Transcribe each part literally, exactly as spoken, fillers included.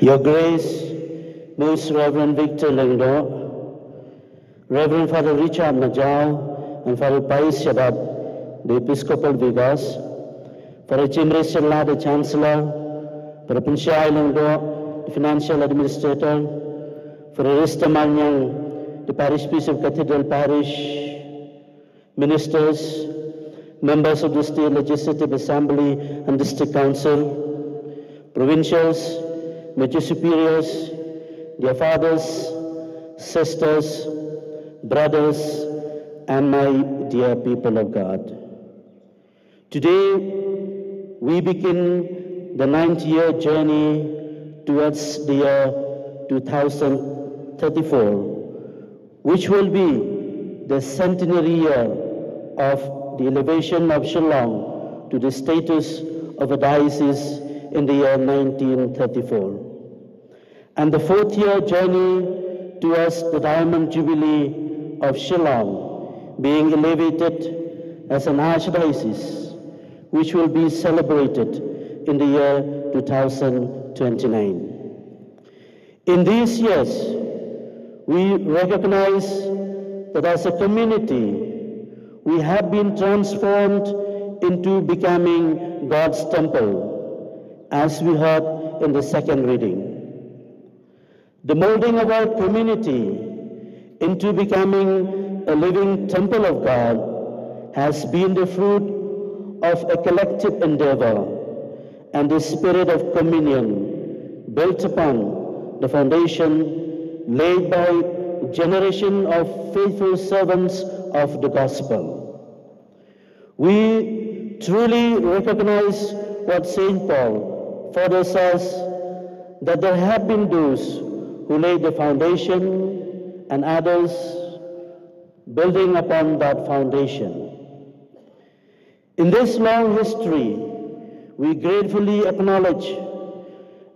Your Grace, Most Reverend Victor Lyngdoh, Reverend Father Richard Majaw, and Father Pais Shadap, the Episcopal Vigas, Father Chimre Shylla, the Chancellor, Father Pynshai Lyngdoh, the Financial Administrator, Father Rista Manyang, the Parish Priest of Cathedral Parish, Ministers, members of the State Legislative Assembly and District Council, provincials, major superiors, dear fathers, sisters, brothers, and my dear people of God. Today, we begin the ninth year journey towards the year two thousand thirty-four, which will be the centenary year of the elevation of Shillong to the status of a diocese in the year nineteen thirty-four, and the fourth year journey towards the Diamond Jubilee of Shillong, being elevated as an archdiocese, which will be celebrated in the year two thousand twenty-nine. In these years, we recognize that as a community, we have been transformed into becoming God's temple, as we heard in the second reading. The molding of our community into becoming a living temple of God has been the fruit of a collective endeavor and the spirit of communion built upon the foundation laid by generation of faithful servants of the gospel. We truly recognize what Saint Paul further says, that there have been those who laid the foundation and others building upon that foundation. In this long history, we gratefully acknowledge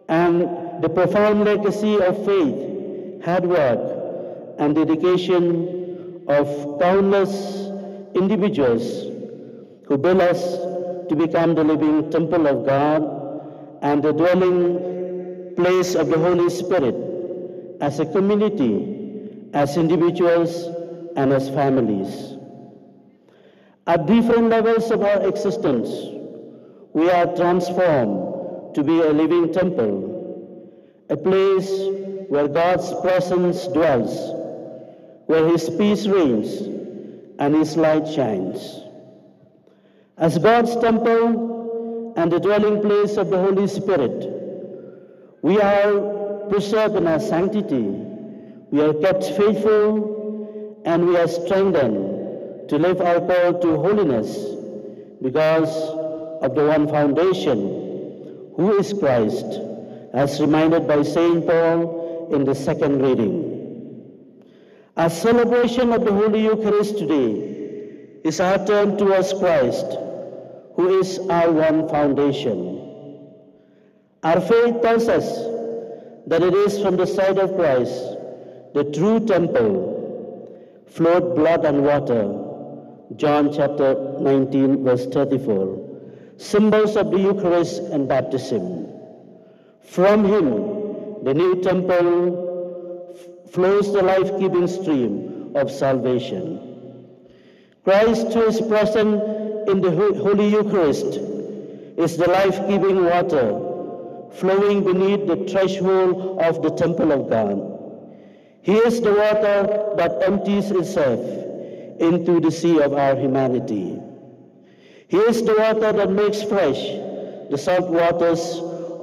and the profound legacy of faith, hard work, and dedication of countless individuals who build us to become the living temple of God and the dwelling place of the Holy Spirit as a community, as individuals, and as families. At different levels of our existence, we are transformed to be a living temple, a place where God's presence dwells, where His peace reigns, and His light shines. As God's temple and the dwelling place of the Holy Spirit, we are preserved in our sanctity, we are kept faithful, and we are strengthened to live our call to holiness because of the one foundation, who is Christ, as reminded by Saint Paul in the second reading. Our celebration of the Holy Eucharist today is our turn towards Christ, who is our one foundation. Our faith tells us that it is from the side of Christ, the true temple, flowed blood and water. John chapter nineteen, verse thirty-four. Symbols of the Eucharist and baptism. From him, the new temple, f- flows the life giving stream of salvation. Christ, who is present in the Ho- Holy Eucharist, is the life giving water flowing beneath the threshold of the temple of God. He is the water that empties itself into the sea of our humanity. He is the water that makes fresh the salt waters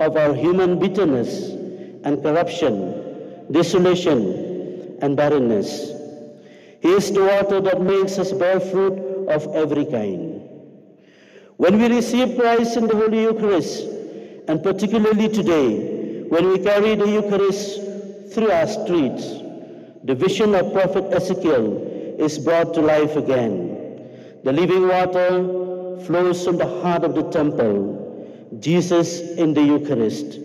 of our human bitterness and corruption, desolation and barrenness. He is the water that makes us bear fruit of every kind. When we receive Christ in the Holy Eucharist, and particularly today, when we carry the Eucharist through our streets, the vision of prophet Ezekiel is brought to life again. The living water flows from the heart of the temple, Jesus in the Eucharist,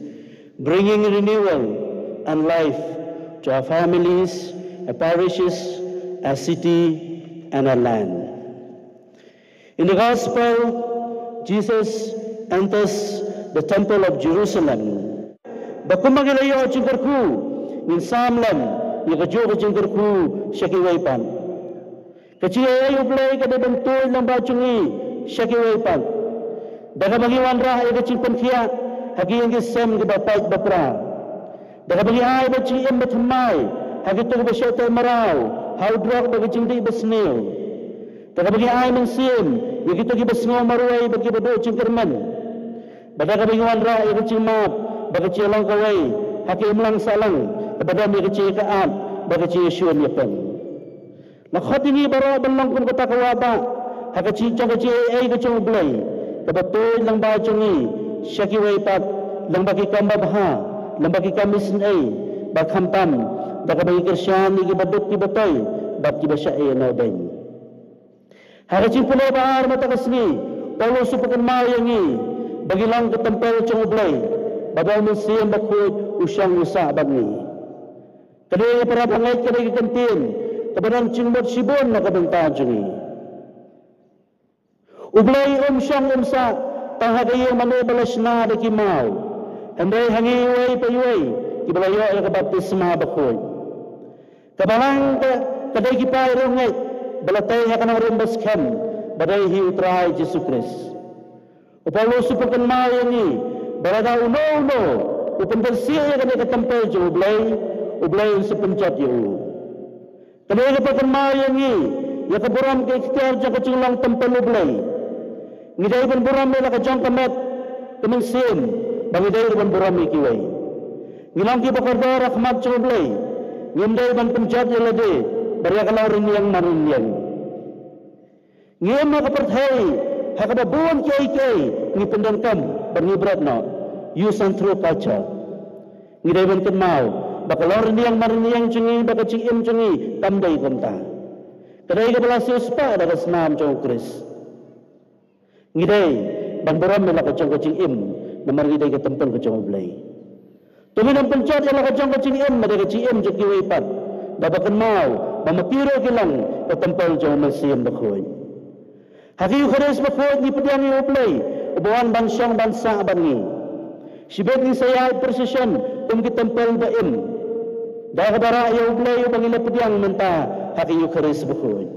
bringing renewal and life to our families, our parishes, our city, and our land. In the Gospel, Jesus enters the temple of Jerusalem, Ba kumba ngi la ïoh jingkyrkhu, ngin sam lem ïa kajuh ka jingkyrkhu sha kiwei pat. Ka jingaiei U Blei ka dei ban tuid lyngba jong ngi sha kiwei pat. Da kaba ngi wanrah ïa ka jingpynkhiah ha ki ïing ki sem kiba pait ba pra. Da kaba ngi ai bad jingim bathymmai ha kito kiba shah teh mraw ha u drok bad ka jingdih basniew. Da kaba ngi ai mynsiem ïa kito kiba sngew marwei bad kiba duh jingkyrmen. Bad da kaba ngi wanrah ïa ka jingmap bad ka jinglong kawei ha ka imlang sahlang, kaba don ïa ka jingïakajia bad ka jingïashun ïapeng. La khot ïa ngi baroh ban long kum kata ka wahbah ha ka jingïeit jong ka jingaiei ka jong U Blei, kaba tuid lyngba jong ngi sha kiwei pat, lyngba ki kam babha, lyngba ki kam isynei, bad khamtam da kaba ngi kyrshan ïa kiba duk kiba toi bad kiba shah ïehnoh beiñ. Ha ka jingpule ba ar mynta ka sngi, Paulus u pynkynmaw ïa ngi ba ngi long ka templ jong U Blei, bad ba U Mynsiem Bakhuid u shong u sah bad ngi. Ka dei, para bangeit, ka dei ka kyntien kaba don jingmut shibun na ka bynta jong ngi. U Blei um shong um sah tang ha ka ïing mane ba la shna da ki maw, hynrei ha ngi iwei pa iwei kiba la ïoh ïa ka baptisma bakhuid. Ka Balang ka, ka dei ki paidbah ngeit ba la tei ha ka nongrim ba skhem, ba dei hi U Trai Jisu Khrist. U Paulus u pynkynmaw ïa ngi ba lada uno uno u pynkyrsiew ïa kane ka templ jong U Blei, U Blei un sa pynjot ïa u. Kane ka pynkynmaw ïa ngi ïa ka burom ka ikhtiar jong ka jinglong templ U Blei. Ngi dei ban burom ïa la ka jong ka met, ka mynsiem, ba ngi dei ban burom ïa kiwei. Ngi long kiba kordor ha khmat jong U Blei. Ngim dei ban pynjot ïa lade bad ïa ka longrynieng manrynieng. Ngi im ha ka pyrthei ha kaba bun kiei kiei ngi pyndonkam bad ngi bret noh, use and throw culture. Ngi dei ban kynmaw ba ka longrynieng manrynieng jong ngi bad ka jingim jong ngi kam dei kumta. Ka dei kaba la siewspah da ka snam jong U Khrist. Ngi dei ban burom ïa la ka jong ka jingim, namar ngi dei ka templ ka jong U Blei. To ngin ym pynjot ïa la ka jong ka jingim ba dei ka jingim jong kiwei pat, da kaba kynmaw ba ma ki ruh ki long ka templ jong U Mynsiem Bakhuid. Ha ka Eukharist Bakhuid ngi pdiang ïa U Blei uba wan ban shong ban sah bad ngi. Shibit ngi sa ïaid procession kum ki templ ba im, da kaba rah ïa U Blei uba ngi la pdiang mynta ha ka Eukharist Bakhuid.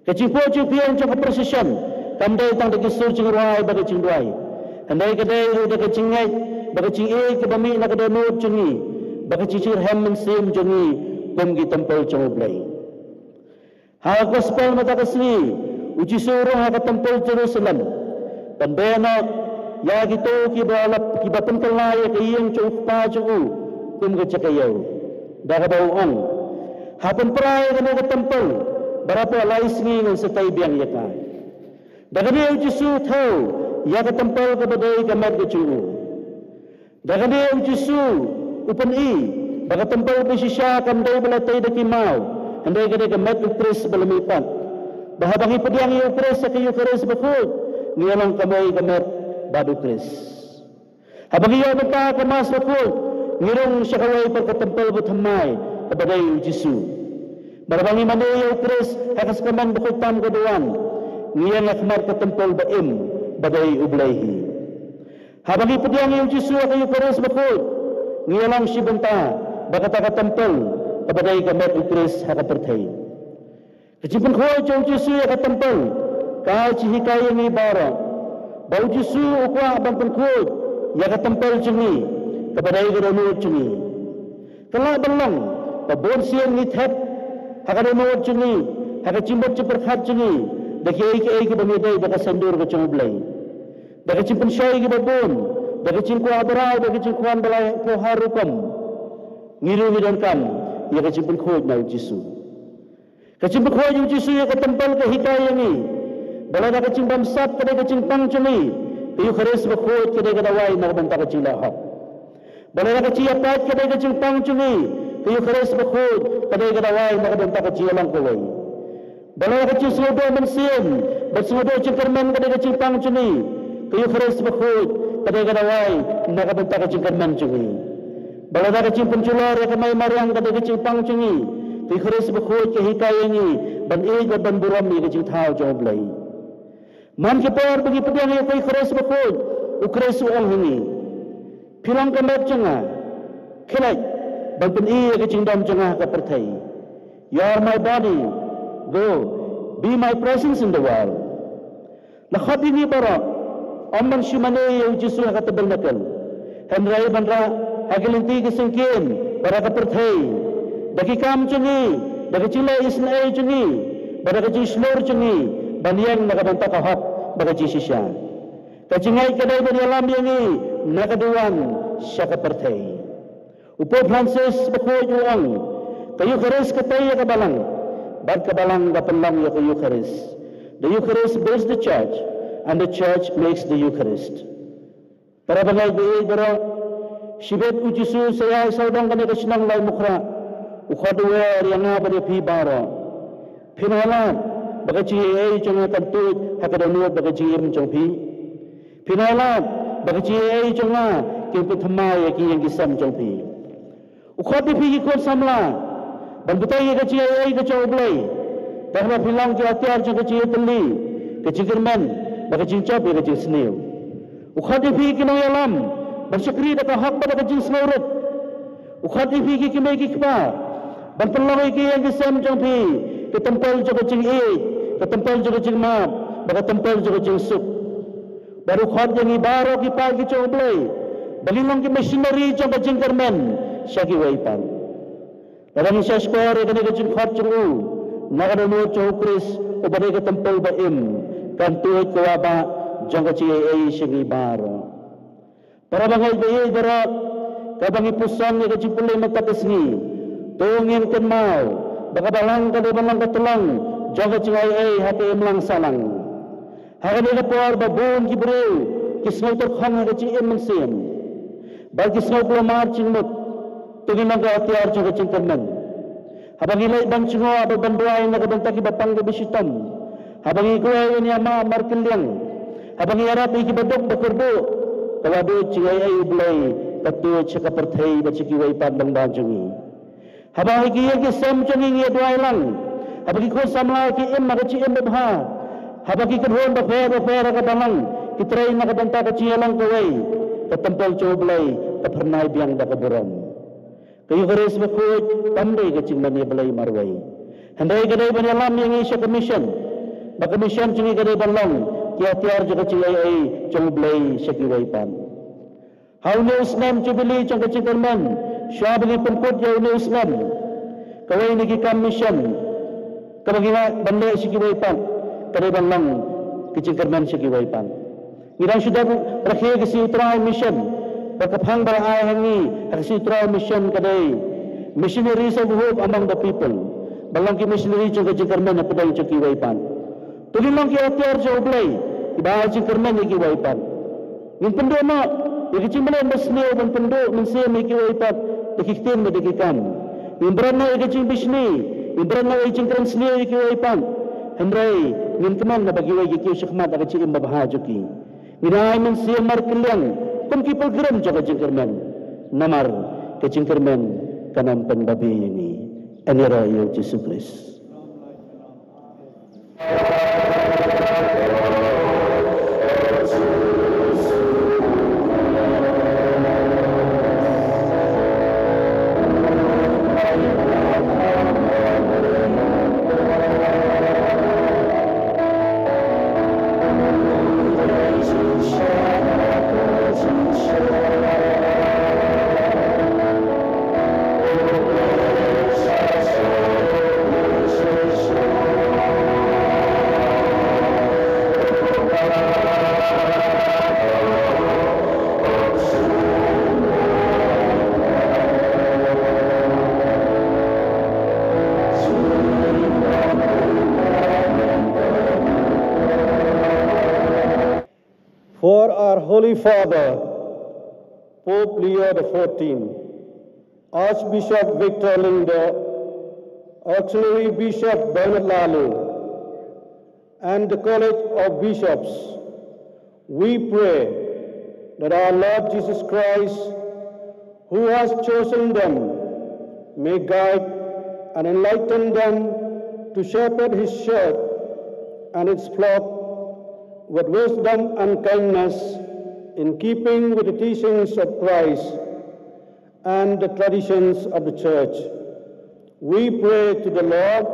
Ka jingphuh jingphieng jong ka procession kam dei tang da ki sur jingrwai bad ka jingduwai, hynrei ka dei ruh da ka jingngeit bad ka jingïeit kaba mih na ka dohnud jong ngi bad ka jingshitrhem mynsiem jong ngi kum ki templ jong U Blei. Ha ka gospel mynta ka sngi, U Jisu u rung ha ka templ Jerusalem ban beh noh ïa kito kiba la, kiba pynkylla ïa ka ïing jong U Kpa jong u kum ka jaka ïew, da kaba u ong, ha pynpra ïa kane ka templ, bad hapoh lai sngi ngan sa tei biang ïa ka. Da kane U Jisu u thew ïa ka templ kaba dei ka met ka jong u. Da kane U Jisu u pyni ba ka templ ba shisha kam dei ba la tei da ki maw, hynrei ka dei ka met U Khrist ba la mihpat. Ba haba ngi pdiang ïa U Khrist ha ka Eukharist Bakhuid, ngi ïa long ka mei ka met bad U Khrist. Haba ngi ïoh bynta ha ka Mass Bakhuid, ngi rung sha kawei pat ka templ bathymmai kaba dei U Jisu. Bad haba ngi mane ïa U Khrist ha ka Sakramen Bakhuid tam kaba wan, ngi ïeng ha khmat ka templ ba im, ba dei U Blei hi. Haba ngi pdiang ïa U Jisu ha ka Eukharist Bakhuid, ngi ïa long shi bynta bad kata ka templ kaba dei ka met U Khrist ha ka pyrthei. Ka jingpynkhuid jong U Jisu ïa ka templ ka ai jinghikai ïa ngi baroh ba U Jisu u kwah ban pynkhuid ïa ka templ jong ngi kaba dei ka dohnud jong ngi. Ka lah ban long ba bun sien ngi thep ha ka dohnud jong ngi, ha ka jingmut jingpyrkhat jong ngi, da kiei kiei kiba ngi dei da ka saiñdur ka jong U Blei, da ka jingpynshoi kiba bun, da ka jingkwah brai, da ka jingkwah ba la pynhar rukom. Ngi ruh ngi donkam ïa ka jingpynkhuid na U Jisu. Ka jingpynkhuid U Jisu ïa ka templ ka hikai ïa ngi ba lada ka jingbamsap ka dei ka jingpang jong ngi, ka Eukharist Bakhuid ka dei ka dawai na ka bynta ka jingleh hok. Ba lada ka jingïapait ka dei ka jingpang jong ngi, ka Eukharist Bakhuid ka dei ka dawai na ka bynta ka jingïalong kawei. Ba lada ka jingsngewdon mynsiem bad sngewdon jingkyrmen ka dei ka jingpang jong ngi, ka Eukharist Bakhuid ka dei ka dawai na ka bynta ka jingkyrmen jong ngi. Ba lada ka jingpynjulor ïa ka mei mariang ka dei ka jingpang jong ngi, ka Eukharist Bakhuid ka hikai ïa ngi ban ïeit bad ban burom ïa ka jingthaw jong U Blei. Man ki por ba ngi pdiang ïa ka Eukharist Bakhuid, U Khrist u ong ha ngi, Phi long ka met jong nga, khie leit ban pyni ïa ka jingdom jong nga ha ka pyrthei. You are my body, go, be my presence in the world. La khot ïa ngi baroh, ym ban shu mane ïa u Jisu ha ka tabernacle, hynrei ban rah ha ki lynti ki syngkien bad ha ka pyrthei, da ki kam jong ngi, da ka jingleh isynei jong ngi, bad da ka jingshlur jong ngi, ban ïeng na ka bynta ka hok bad ka jingshisha. Ka jingngeit ka dei ban ïalam ïa ngi na ka duwan sha ka pyrthei. U Pope Francis bakhuid u ong, ka Eucharist ka tei ïa ka balang, bad ka balang ka pynlong ïa ka Eucharist. The Eucharist builds the church, and the church makes the Eucharist. Para bangeit ba ïeit baroh, shibit u Jisu sa ïaid sawdong kane ka shnong Laitumkhrah, u khot u wer ïa nga bad ïa phi baroh. Phin ïalap ba ka jingaiei jong nga kan tuid ha ka dohnud bad ka jingim jong phi? Phin ïalap ba ka jingaiei jong nga kin pynthymmai ïa ki ïing ki sem jong phi? U khot ïa phi ki khun samla ban bteng ïa ka jingaiei ka jong U Blei, da kaba phin long ki atiar jong ka jingïatylli, ka jingkyrmen, bad ka jingjop ïa ka jingsniew. U khot ïa phi ki nongïalam ban shakri da ka hok bad da ka jingsngewrit. U khot ïa phi ki kmie ki kpa ban pynlong ïa ki ïing ki sem jong phi ka templ jong ka jingïeit, ka templ jong ka jingmap, bad ka templ jong ka jingsuk. Bad u khot ïa ngi baroh ki paid ki jong U Blei ba ngin long ki missionary jong ka jingkyrmen sha kiwei pat. Lada ngin shahshkor ïa kane ka jingkhot jong u na ka dohnud jong U Khrist uba dei ka templ ba im, kan tuid ka wahbah jong ka jingaiei sha ngi baroh. Para bangeit ba ïeit baroh, kaba ngi puson ïa ka jingpule mynta ka sngi, to ngin kynmaw ba ka balang ka dei ban long ka tyllong jong ka jingaiei ha ka imlang sahlang. Ha kane ka por ba bun ki briew ki sngew tyrkhong ha ka jingim mynsiem, bad ki sngew kulmar jingmut, to ngin long ki atiar jong ka jingkyrmen. Haba ngi leit ban jngoh bad ban duwai na ka bynta kiba pang kiba shitom, haba ngi kwah ban ïamap markylliang, haba ngi ïarap ïa kiba duk ba kyrduh, ka wahduid jingaiei U Blei ka tuid sha ka pyrthei bad sha kiwei pat lyngba jong ngi. Haba ha ki ïing ki sem jong ngi ngi ïa duwai lang, haba ki khun samla ki im ha ka jingim babha, haba ki kynhun bapher bapher ha ka balang ki trei na ka bynta ka jingïalong kawei, ka templ jong U Blei ka phyrnai biang da ka burom. Ka Eucharist bakhuid kam dei ka jingmane Blei marwei, hynrei ka dei ban ïalam ïa ngi sha ka mission, ba ka mission jong ngi ka dei ban long ki atiar jong ka jingaiei jong U Blei sha kiwei pat. Ha une u snem Jubili jong ka jingkyrmen, shuwa ba ngi pynkut ïa une u snem, kawei na ki kam mission kaba ngi lah ban leh sha kiwei pat ka dei ban long ka jingkyrmen sha kiwei pat. Ngi dang shu dep rakhe ka sngi U Trai mission, bad ka phang ba la ai ha ngi ha ka sngi U Trai mission ka dei Missionaries of Hope among the People, ban long ki missionary jong ka jingkyrmen hapdeng jong kiwei pat. To ngin long ki atiar jong U Blei kiba ai jingkyrmen ïa kiwei pat. Ngin pynduh noh ïa ka jingmlien basniew ban pynduh mynsiem ïa kiwei pat da ki ktien bad da ki kam. Ngin bret noh ïa ka jingbishni, ngin bret noh ïa ka jingkren sniew ïa kiwei pat. Hynrei ngin kmen ba kiwei ki kiew shakhmat ha ka jingim babha jong ki. Ngin ai mynsiem markylliang kum ki pilgrim jong ka jingkyrmen. Namar ka jingkyrmen kan ym pynbabe ïa ngi. Ïaroh ïa U Jisu Khrist. For our Holy Father, Pope Leo the fourteenth, Archbishop Victor Lyngdoh, Auxiliary Bishop Bernard Laloo, and the College of Bishops, we pray that our Lord Jesus Christ, who has chosen them, may guide and enlighten them to shepherd his church and its flock with wisdom and kindness In keeping with the teachings of Christ and the traditions of the Church, we pray to the Lord.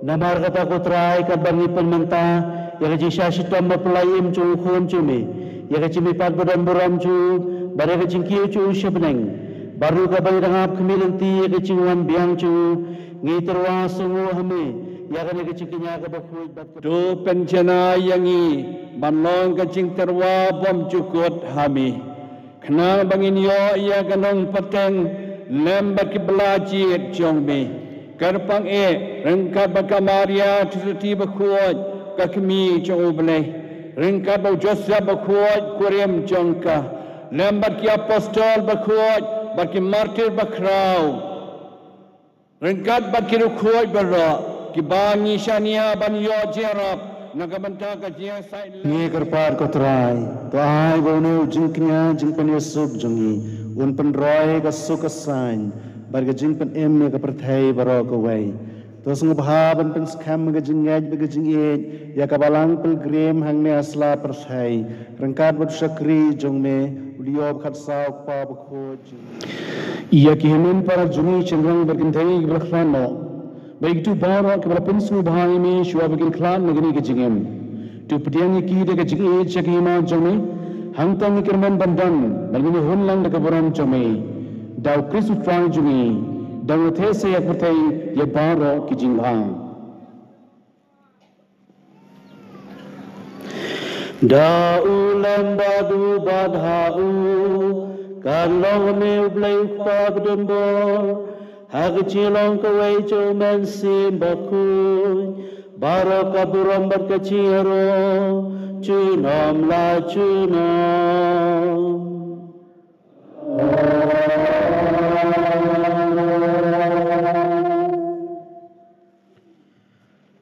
Namar kata, ko Trai, katba ngi pynmynta ïa ka jingshah shitom bapla im jong u Khun jong me, ïa ka jingmihpat badonburom jong u bad ïa ka jingkiew jong u sha bneng, bad ruh katba ngi dang ap khmih lynti ïa ka jingwan biang jong u, ngi tyrwa sngew ha me ïa kane ka jingkñia kaba khuid bad kaba. To pynjanai ïa ngi ban long ka jingtyrwa bymjukut ha me, khnang ba ngin ïoh ïa ka nongpynteng lem bad ki bla jied jong me. Kyrpang eh, ryngkat bad ka Maria Theisotti bakhuid, ka kmie jong U Blei, ryngkat bad u Joseph bakhuid, kurim jong ka, lem bad ki apostol bakhuid bad ki martir bakhraw, ryngkat bad ki riewkhuid baroh kiba ngi shaniah ban ïoh jingïarap na ka bynta ka jingïasaid. Ngi kyrpad, ko Trai, to ai ba une u jingkñia jingpynïasuk jong ngi un pynroi ka suk ka saiñ bad ka jingpynim ïa ka pyrthei baroh kawei. To sngewbha ban pynskhem ka jingngeit bad ka jingïeit ïa ka balang pilgrim hangne ha sla pyrthei, ryngkat bad u shakri jong me, u Leo ba khatsaw, u Kpa bakhuid jong ngi. Ïa ki hynmen para jong ngi shynrang bad kynthei kiba la khlad noh, bad ïa kito baroh kiba la pynsngewbha ïa me shuwa ba kin khlad na kane ka jingim, to pdiang ïa ki da ka jingïeit sha ka hima jong me, hangta ngin kyrmen ban don bad ngin ïahun lang da ka burom jong me. Da U Khrist U Trai jong ngi, da u la theh seh ïa ka pyrthei ïa baroh ki jingbha. Da u lem bad u bad ha u, kan long ha me U Blei U Kpa badonbor, ha ka jinglong kawei jong U Mynsiem Bakhuid, baroh ka burom bad ka jingïaroh junom la junom.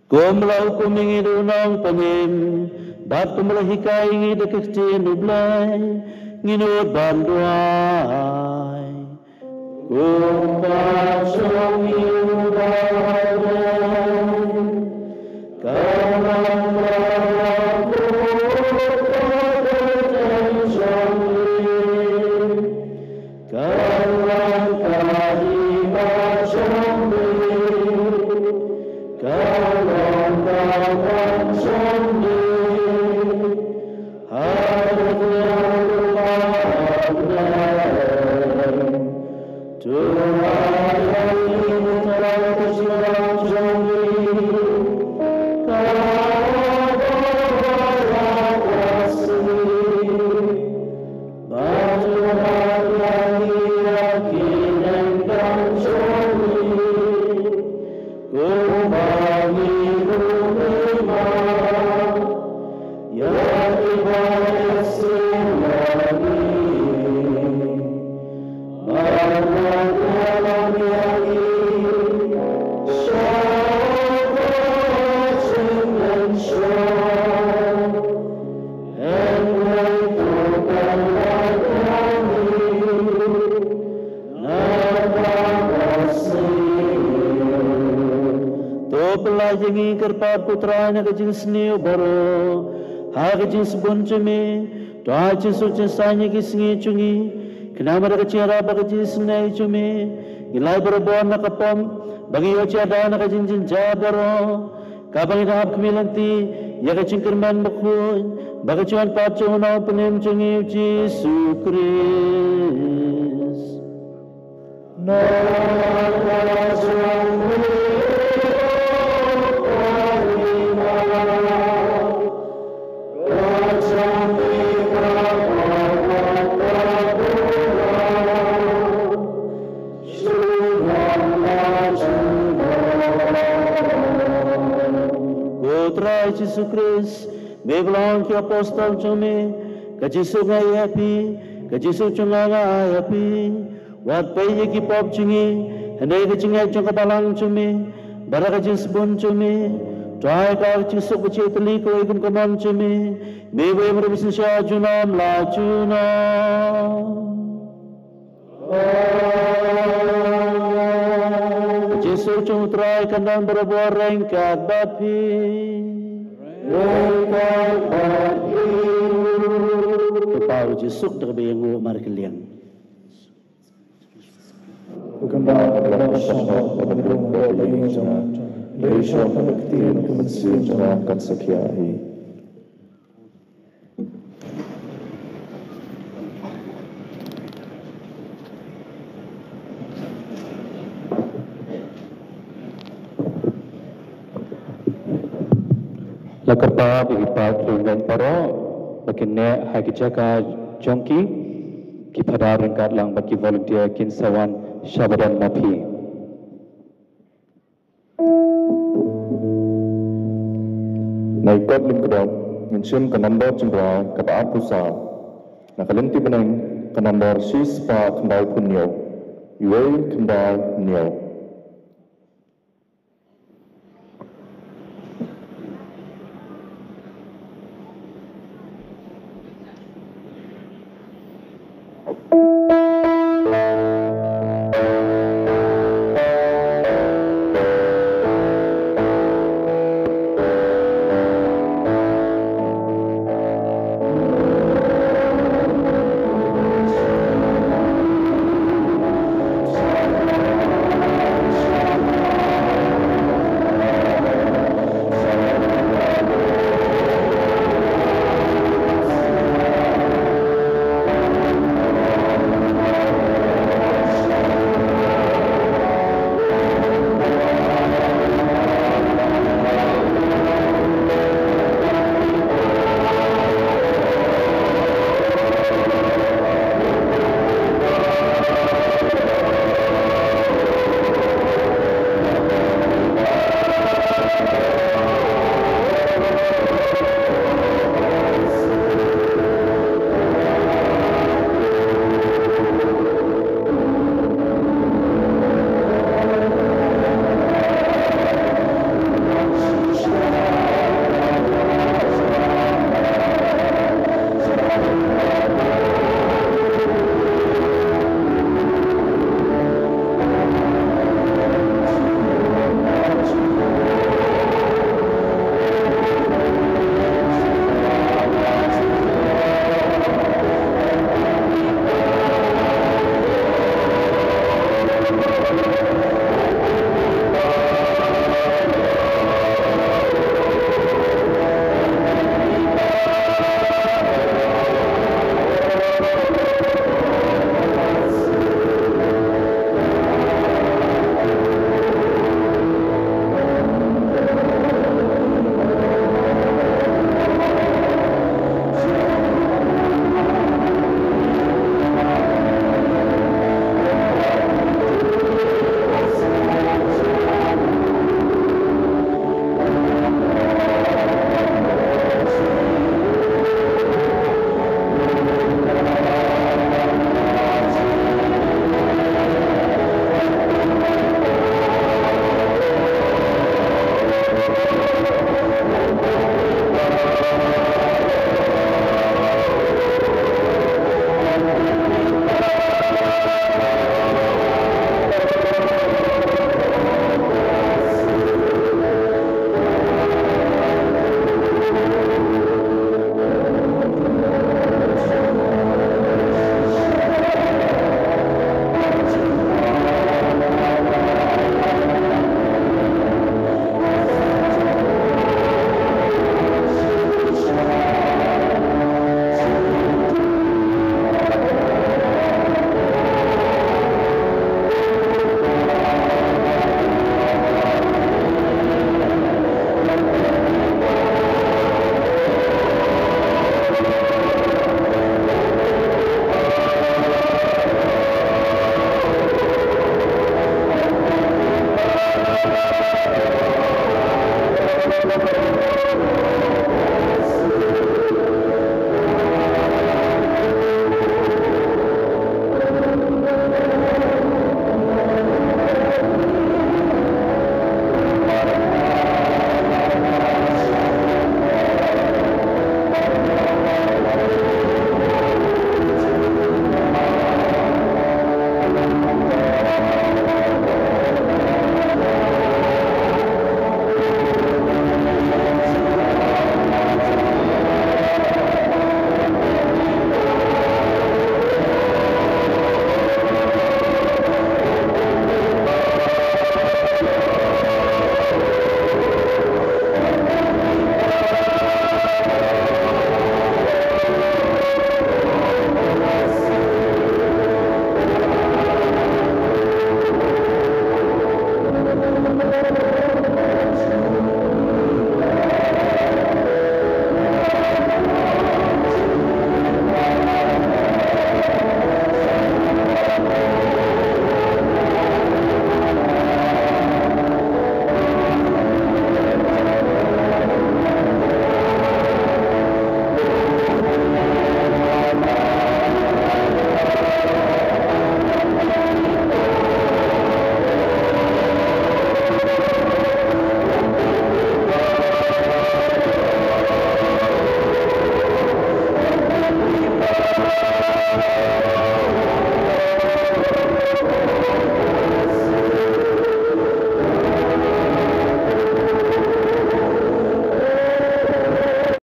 Kumba la hukum ïa ngi da u Nongpynim, bad kumba la hikai ïa ngi da ka ktien U Blei, ngin nud ban duwai. Ko Kpa jong ngi uba ha bneng, ka bynta jong ka dei ka jong ngi. Ka long ka hima jong me, ka long ka wan jong me, ha ka khlieh jong u Kpa ha bneng. To ai ha ngi mynta ka jingïarap jong ngi, kaba bha ha ka sngi. Bad to ai ïa ngi ïa ki nongkam jong ngi, kumba ngi hynrei ma ïa kiba ïaseng ïa ngi. Bad wat ïalam ïa ngi sha ka jingmynshwa. To pyllait ïa ngi, kyrpad ko Trai, na ka jingsniew baroh ha ka jingsbun jong me. To ai jingsuk jingsaiñ ïa ki sngi jong ngi, khnang ba da ka jingïarap bad ka jingisynei jong me, ngin lait barabor na ka pop, ba ngin ïoh jingïada na ka jingjynjar baroh, kaba ngin ap khmih lynti ïa ka jingkyrmen bakhuid bad ka jingwan pat jong u Nongpynim jong ngi, u Jisu Khrist. Ko Trai Jisu Khrist, me ba la ong ki apostol jong me, ka jingsuk nga ai ha phi, ka jingsuk jong nga nga ai ha phi. Wat peit ïa ki pop jong ngi, hynrei ka jingngeit jong ka balang jong me, bad da ka jingsbun jong me, Trai ka jingsuk ba jylliew kawei kum ka mon jong me, me wei mara bisin sha junom la junom. Ka jingsuk jong U Trai kan don barabor ryngkat bad phi. Ryngkat bad phi. Kyrpad ka jingsuk da kaba ïanguh markylliang. Ko Kynrad, kaba la pynshong hok bad pynrung ïa ka ïing jong nga, hynrei sha ka ktien ka mynsiem jong nga kan sa khiah hi. La kyrpad ïa ki paid khlieh baroh ba kin neh ha ki jaka jong ki, ki phadar ryngkat lang bad ki volunteer kin sa wan sha ba don ma phi. Na ki kot lyngkdom ngin shim ka nombor jingduwai kaba arphew saw. Na ka lynti bneng ka nombor shispah khyndaiphew hynñiew, uwei khyndai hynñiew.